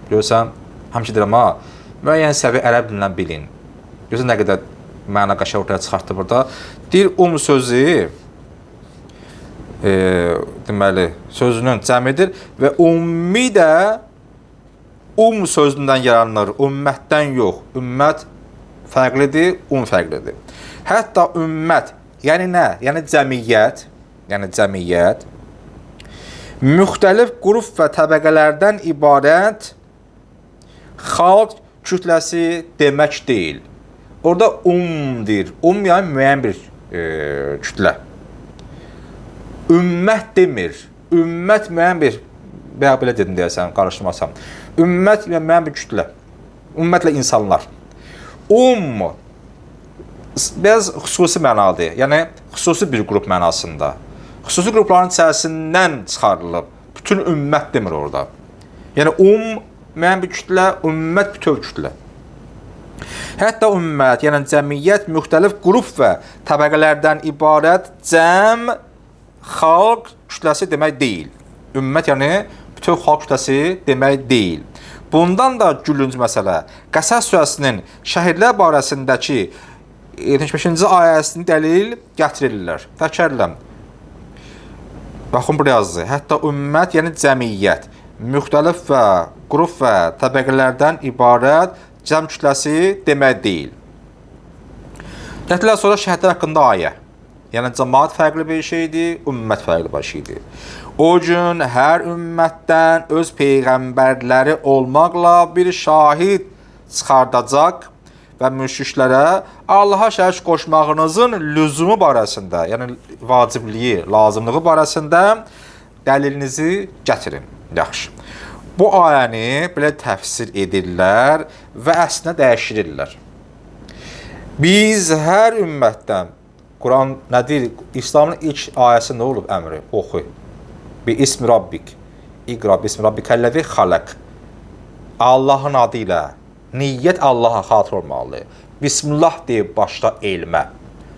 Görürsən, həmişə deyirəm ha, müəyyən səviyyə ərəb dilindən bilin. Görürsən nə qədər məna qəşəng ortaya çıxartdı burada. Deyir sözü deməli sözünün cəmidir və ummi də sözündən yaranır, ümmətdən yox. Ümmət fərqlidir, fərqlidir. Hətta ümmət, yəni nə? Yəni cəmiyyət, yəni cəmiyyət müxtəlif qrup və təbəqələrdən ibarət xalq kütləsi demək deyil. Orada deyir. Yəni müəyyən bir kütlə. Ümmət demir. Ümmət müəyyən bir, bayaq belə dedim deyəsən, qarışdırmasam. Ümmət yəni müəyyən bir kütlə. Ümmətlə insanlar. Biraz xüsusi mənadır. Yəni xüsusi bir qrup mənasında. Xüsusi qrupların içərisindən çıxarılıb. Bütün ümmət demir orada. Yəni müəyyən bir kütlə, ümmət bütöv kütlə. Hətta ümmət, yəni cəmiyyət müxtəlif qrup və təbəqələrdən ibarət cəm xalq kütləsi demək deyil. Ümmət yəni bütöv xalq kütləsi demək deyil. Bundan da gülünc məsələ, Qəsəs surəsinin şəhidlər barəsindəki 75-ci ayəsini dəlil gətirirlər. Təkrar edirəm. Baxın buraya yazdı. Hətta ümmət, yəni cəmiyyət müxtəlif və qrup və təbəqələrdən ibarət cəm kütləsi demək deyil. Gətirirlər sonra şəhidlər haqqında ayə. Yəni cəmaət fərqli bir şeydir, ümmət fərqli bir şeydir. O gün hər ümmətdən öz peyğəmbərləri olmaqla bir şahid çıxardacaq və müşriklərə Allaha şərik qoşmağınızın lüzumu barəsində, yəni vacibliyi, lazımlığı barəsində dəlilinizi gətirin. Yaxşı. Bu ayəni belə təfsir edirlər və əslində dəyişdirirlər. Biz hər ümmətdən, Quran nə deyir? İslamın ilk ayəsi nə olub əmri? Oxu. Bi ismi rabbik. İqra bismi rabbikəl-ləzi xalaq. Allahın adı ilə. Niyyət Allaha xatir olmalıdır. Bismillah deyib başla elmə.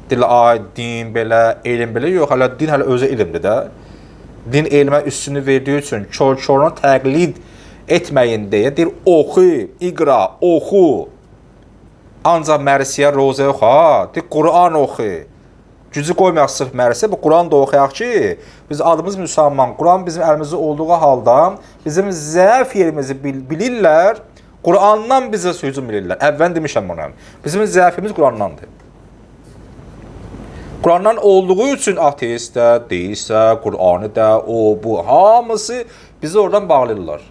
Deyirlər, ay din belə, elm belə. Yox, hələ din hələ özü elmdir də. Din elmə üstünü verdiyi üçün kor-koruna təqlid etməyin deyə deyir, oxu, iqra, oxu. Ancaq mərsiyə, rozə yox ha, deyir, Quran oxu. Gücü qoymayaq sırf mərsiyə, bu Quran da oxuyaq ki, biz adımız müsəlman, Quran bizim əlimizdə olduğu halda bizim zəif yerimizi bilirlər, Qurandan bizə hücum edirlər. Əvvəl demişəm bunu. Bizim zəifimiz Qurandandır. Qurandan olduğu üçün ateist də, deist də, Qur'anı da, o, bu, hamısı bizi oradan bağlayırlar.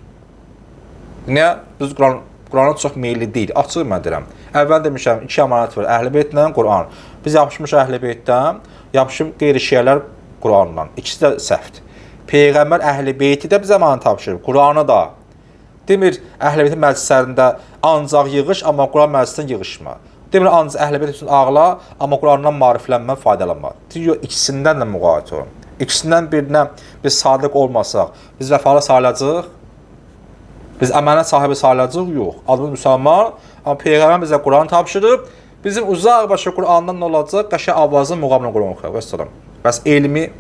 Niyə? Biz Qurana çox meyilli deyil. Açıq mən deyirəm. Əvvəl demişəm, iki əmanət var. Əhl-i Beytlə Quran. Biz yapışmış Əhl-i Beytdən, yapışıb qeyri-şiələr Qurandan. İkisi də səhvdir. Peyğəmbər Əhl-i Beyti də bizə əmanət tapşırıb, Quranı da. Demir, Əhl-i Beytin məclislərində ancaq yığış, amma Quran məclisindən yığışma. Demir, ancaq Əhl-i Beyt üçün ağla, amma Qurandan maariflənmə, faydalanma. Deyir, ikisindən də müğayət olun. İkisindən birinə biz sadiq olmasaq, biz vəfalı sayılacağıq, biz əmanət sahibi sayılacağıq, yox. Adımız müsəlman, amma Peyğəmbər bizə Quran tapşırıb, bizim uzaq başa Qurandan nə olacaq? Qəşəng avazın muğamla Quran oxuyaq. Vəssalam. Bəs elmi,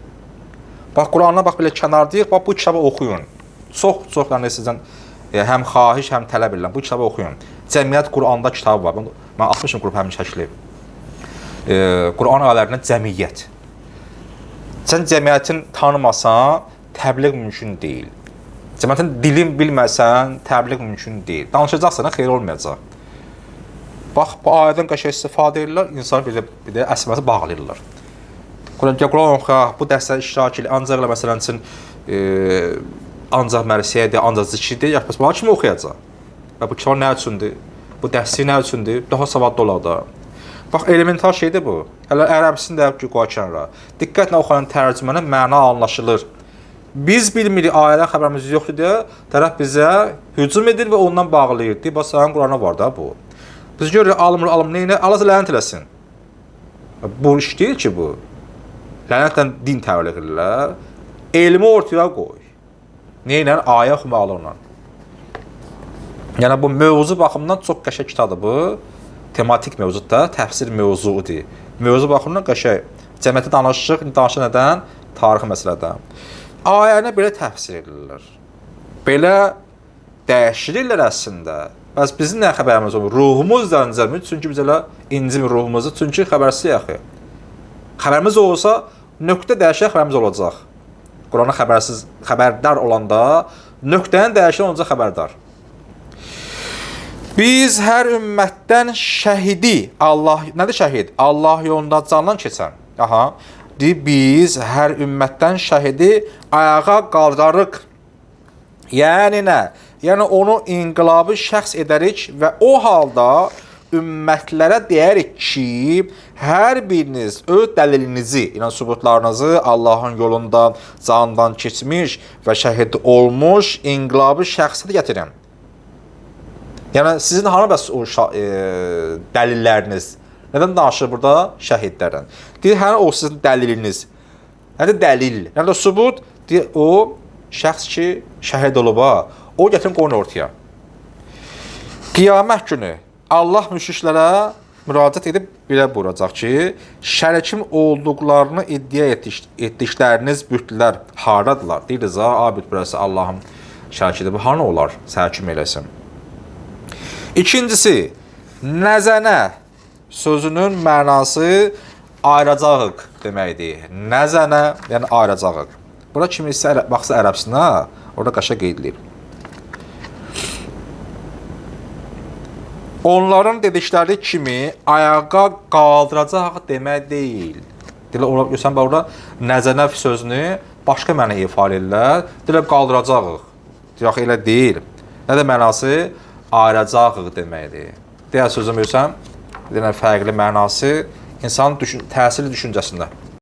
bax Qurana bax belə kənardayıq, bax bu kitabı oxuyun. Çox-çox yəni sizdən həm xahiş, həm tələb edirəm. Bu kitabı oxuyun. Cəmiyyət Quranda kitabı var. Mən atmışım qrup həmin şəkli. Quran ayələrindən cəmiyyət. Sən cəmiyyətin tanımasan, təbliğ mümkün deyil. Cəmiyyətin dilin bilməsən, təbliğ mümkün deyil. Danışacaqsan, xeyir olmayacaq. Bax, bu ayədən qəşəng istifadə edirlər, insanı bir də əsməsi bağlayırlar. Quran oxuyaq, bu dərsdə iştirak elə, ancaq elə məsələn üçün ancaq mərsiyədir, ancaq zikirdir, ya bəs bunu kim oxuyacaq? Və bu kitab nə üçündür? Bu dərsi nə üçündür? Daha savadlı olaq da. Bax, elementar şeydir bu. Hələ ərəbisini də ki, qoy kənara. Diqqətlə oxuyan tərcüməni məna anlaşılır. Biz bilmirik, ayədən xəbərimiz yoxdur deyə tərəf bizə hücum edir və ondan bağlayır. Deyir, bax, sənin Qurana var da bu. Biz görürük, alımır, alım neyinə? Allah lənət eləsin. Bu iş deyil ki bu. Lənətlə din təbliğ edirlər. Elmi ortaya qoy. Neynə? Ayə oxumaqlarla. Yəni bu mövzu baxımından çox qəşəng kitabdır bu. Tematik mövzudur da, təfsir mövzuudur. Mövzu baxımından qəşəng. Cəmiyyətə danışıq, danışıq nədən? Tarixi məsələdən. Ayəni belə təfsir edirlər. Belə dəyişdirirlər əslində. Bəs bizim nə xəbərimiz olur? Ruhumuz da incəmir, çünki biz elə incimir ruhumuzu, çünki xəbərsiz axı. Xəbərimiz olsa, nöqtə dəyişər xəbərimiz olacaq. Qurana xəbərsiz, xəbərdar olanda nöqtənin dəyişən olacaq xəbərdar. Biz hər ümmətdən şəhidi, Allah, nədir şəhid? Allah yolunda candan keçən. Aha. Deyir, biz hər ümmətdən şəhidi ayağa qaldırarıq. Yəni nə? Yəni onu inqilabı şəxs edərik və o halda ümmətlərə deyərik ki, hər biriniz öz dəlilinizi, yəni sübutlarınızı Allahın yolunda candan keçmiş və şəhid olmuş inqilabı şəxsə də gətirin. Yəni sizin hanı bəs o dəlilləriniz? Nədən danışır burada? Şəhidlərdən. Deyir, hər o sizin dəliliniz. Nədir dəlil? Nədir sübut? Deyir, o şəxs ki, şəhid olub ha, o gətirin qoyun ortaya. Qiyamət günü Allah müşriklərə müraciət edib belə buyuracaq ki, şərikim olduqlarını iddia etdikləriniz bütlər hardadılar? Deyiriz ha, a bütpərəsi Allahın şərikidir. Bu hanı olar? Səhkim eləsin. İkincisi, nəzənə sözünün mənası ayıracağıq deməkdir. Nəzənə, yəni ayıracağıq. Bura kimisə baxsa ərəbsinə, orada qaşa qeyd edilir. Onların dedikləri kimi ayağa qaldıracaq demək deyil. Dilə ora görsən bax orada nəzənə sözünü başqa məna ifadə edirlər. Dilə qaldıracağıq. Yox elə deyil. Nədir mənası? Ayıracağıq deməkdir. Digər sözünü bilirsən, bir dənə fərqli mənası insanın təsirli düşüncəsində.